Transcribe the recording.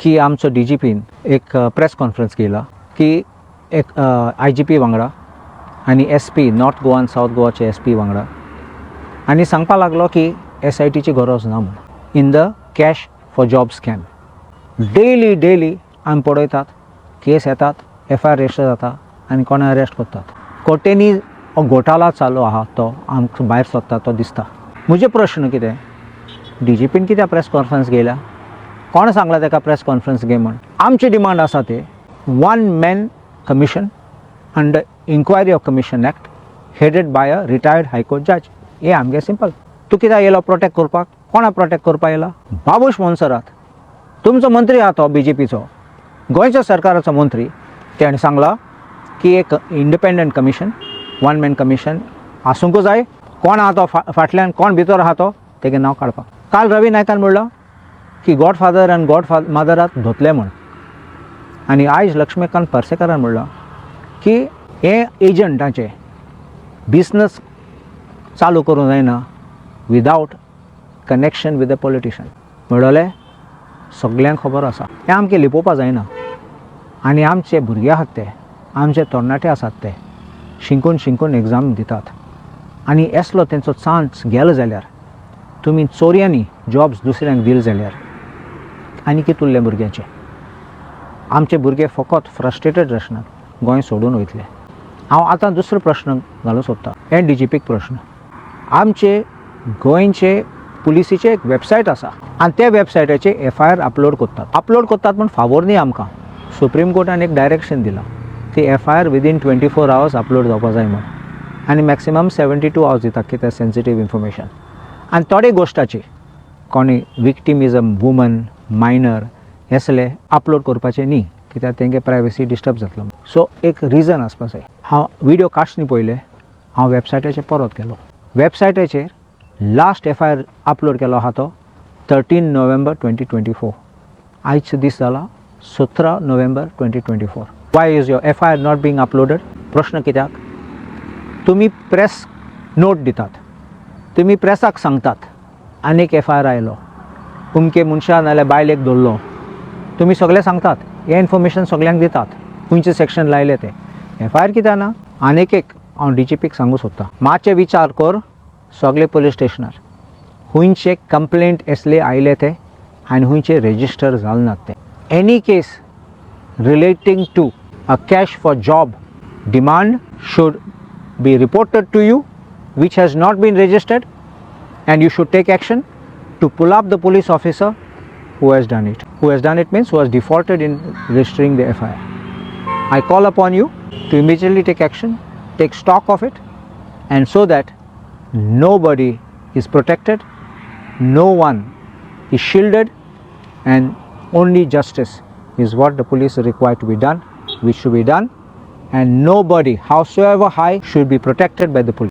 की आमचो D G पीन एक प्रेस कॉन्फरन्स घेयला की एक I G P वांगडा आनी एस पी नॉर्थ गोवा आनी सावथ गोवाचे एस पी वांगडा आनी सांगपा लागलो की एस I टीची गरज ना म्हूण in the cash for job scam. Daily daily आमी पळयतात, केस येतात, एफ I R register जाता आनी कोणा अरेस्ट करतात. कोटेनी हो घोटाळा चालू आहा, तो आमकां भायर सोदता तो दिसता. म्हजे प्रश्न कितें, डी जी पीन कित्याक प्रेस कॉन्फरन्स घेयल्या? कोण सांगला ताका प्रेस कॉन्फरन्स घे म्हण? आमची डिमांड आसा ते one man commission under Inquiry of Commission Act, headed by a retired High Court judge. हे आमगे सिंपल. तूं कित्याक येयलो प्रोटेक्ट करपाक? कोणा प्रोटेक्ट करपाक येयला? बाबूश मोन्सरात तुमचो मंत्री आहा, तो बी जे पीचो, गोंयच्या सरकाराचो मंत्री. तेणें सांगलां की एक independent commission, one man commission आसूंक जाय. कोण आहा तो फाटल्यान, कोण भितर आहा तो, तेगे नांव काडपाक. काल रवी नायकान म्हणलां की गॉडफादर आनी गॉड मदराक धरतले म्हण. आनी आयज लक्ष्मीकांत पार्सेकारान म्हणलां की हे एजंटाचे बिजनस चालू करूंक जायना without connection with a politician. म्हणलें सगल्यांक खबर आसा, हें आमकां लिपोवपा जायना. आनी आमचे भुरगे आहात ते, आमचे तरणाटे आसात ते शिकून शिकून एग्जाम दितात आनी असलो तेंचो चान्स गेलो जाल्यार, तुमी चोरयांनी जॉब्स दुसऱ्यांक दिले जाल्यार आनी कितें उरलें भुरग्यांचें? आमचे भुरगे फकत फ्रस्ट्रेटेड आसनात, गोंय सोडून वयतले. हांव आतां दुसरो प्रश्न घालूंक सोदतां, हे डी जी पीक प्रश्न. आमचे गोंयचे पुलिसीचे एक वेबसायट आसा आनी त्या वेबसायटाचेर एफ I R upload करतात. अपलोड करतात पूण फावोर न्ही. आमकां सुप्रीम कोर्टान एक डायरेक्शन दिलां ती FIR within 24 hours upload जावपा जाय म्हूण आनी मॅक्सिमम 72 आवर्स दिता कित्याक सेन्सिटीव इन्फॉर्मेशन. आनी थोडे गोश्टाची कोणी victim is a woman, minor, असले अपलोड करपाचे न्ही कित्याक तेंगे प्रायवसी डिस्टर्ब जातलो. सो एक रिजन आसपा जाय. हांव विडियो काश न्ही पळयले, हांव वेबसायटाचेर परत गेलो. वेबसायटाचेर last F I R upload केलो आहा तो 13 November 2024. आयज दीस जाला 17 November 2024. Why is your FIR not being uploaded? प्रश्न कित्याक? तुमी प्रेस नोट दितात, तुमी प्रेसाक सांगतात आनीक एफ I R आयलो, अमके मनशा नाल्यार बायलेक धरलो, तुमी सगळें सांगतात, हें इन्फॉर्मेशन सगल्यांक दितात, खंयचें सेक्शन लायलें तें. एफ I R कित्याक ना? आनीक एक हांव डी जी पीक सांगूंक सोदतां, मातशें विचार कर. सगळे पुलीस स्टेशनार खंयचे कंप्लेंट असले आयले ते आनी खंयचे रेजिस्टर जाले नात ते. Any case relating to a cash for job demand should be reported to you which has not been registered, and you should take action to pull up the police officer who has done it. Who has done it means who has defaulted in registering the FIR. I call upon you to immediately take action, take stock of it, and so that nobody is protected, no one is shielded, and only justice is what the police are required to be done, which should be done, and nobody, howsoever high, should be protected by the police.